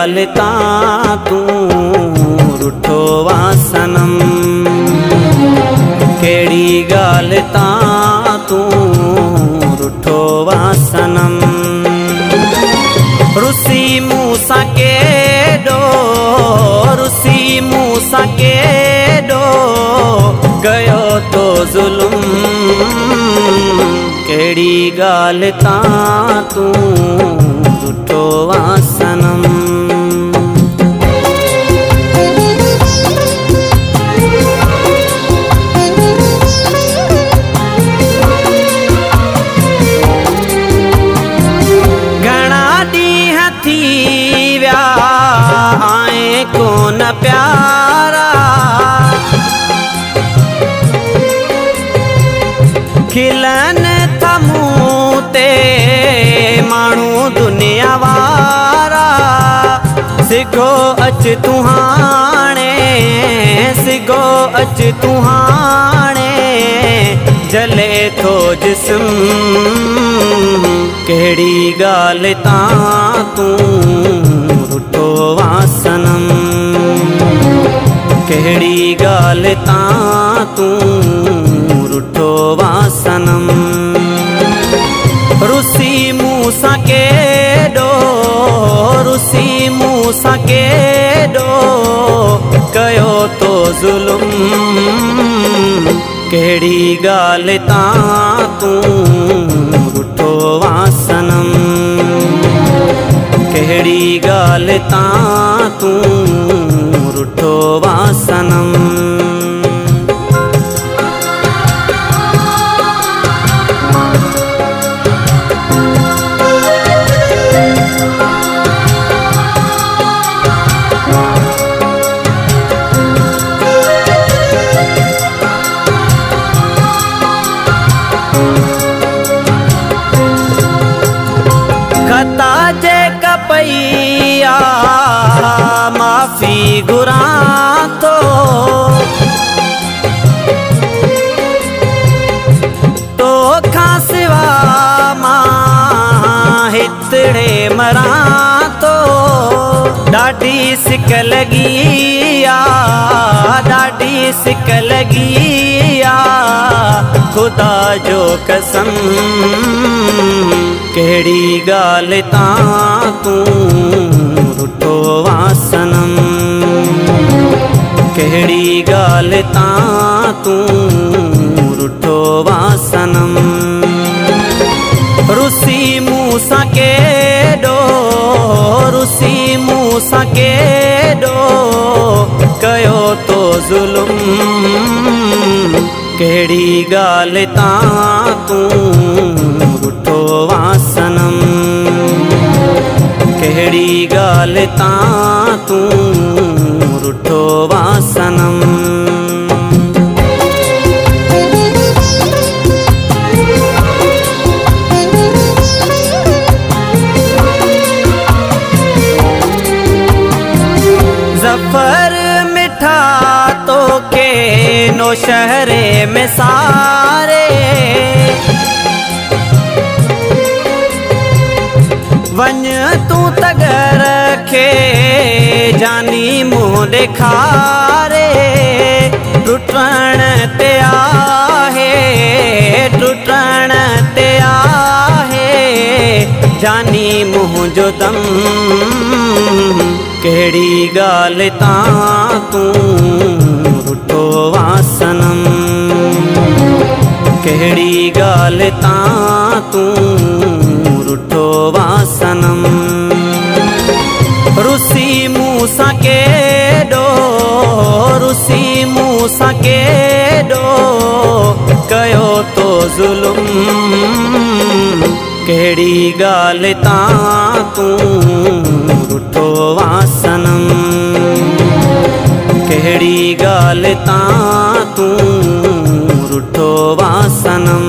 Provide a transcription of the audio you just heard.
ॻाल्हि तां तूं रुठो आ सनम, कहिड़ी ॻाल्हि तां तूं रुठो आ सनम। रुसी मूंसां केॾो, रुसी मूंसां केॾो कयो तो ज़ुल्म, कहिड़ी ॻाल्हि तां तूं रुठो आ सनम। घणा ॾींहं थी विया आए कोन प्यारा, खिलनि था मूं ते माण्हू दुनिया वारा। सिघो अच तूं हाणे, सिघो अच तूं हाणे, जले थो जिस्म, कहिड़ी ॻाल्हि तां तूं रुठो आ सनम, कहिड़ी ॻाल्हि तां तूं रुठो आ सनम। रुसी मूंसां केॾो, रुसी मूंसां केॾो कयो तो ज़ुल्म, कहिड़ी ॻाल्हि तां तूं रुठो आ सनम, कहिड़ी ॻाल्हि तां तूं रुठो आ सनम। खता जेका पई आ माफ़ी घुरां थो, तोखां सिवा मां हितड़े मरां थो। ॾाढी सिक लॻी आ, ॾाढी सिक लॻी आ, ख़ुदा जो कसम, कहिड़ी ॻाल्हि तां तूं रुठो आ सनम, कहिड़ी ॻाल्हि तां तूं रुठो आ सनम। रुसी मूंसां केॾो, रुसी मूंसां केॾो कयो तो ज़ुल्म, कहिड़ी ॻाल्हि तां तूं रुठो आ सनम, कहिड़ी ॻाल्हि तां तूं रुठो आ सनम। ज़फ़र मिठा तोखे नौशहरे में सारे, वञ तूं तगर खे जानी मुंहुं ॾेखारे। टुटण ते आहे, टुटण ते आहे, जानी मुंहिंजो दम, कहिड़ी ॻाल्हि तां तूं रुठो आ सनम, कहिड़ी ॻाल्हि तां तूं रुठो आ सनम। रुसी मूंसां केॾो, रुसी मूंसां केॾो कयो तो ज़ुल्म, कहिड़ी ॻाल्हि तां तूं रुठो आ सनम, कहिड़ी ॻाल्हि तां तूं रुठो आ सनम।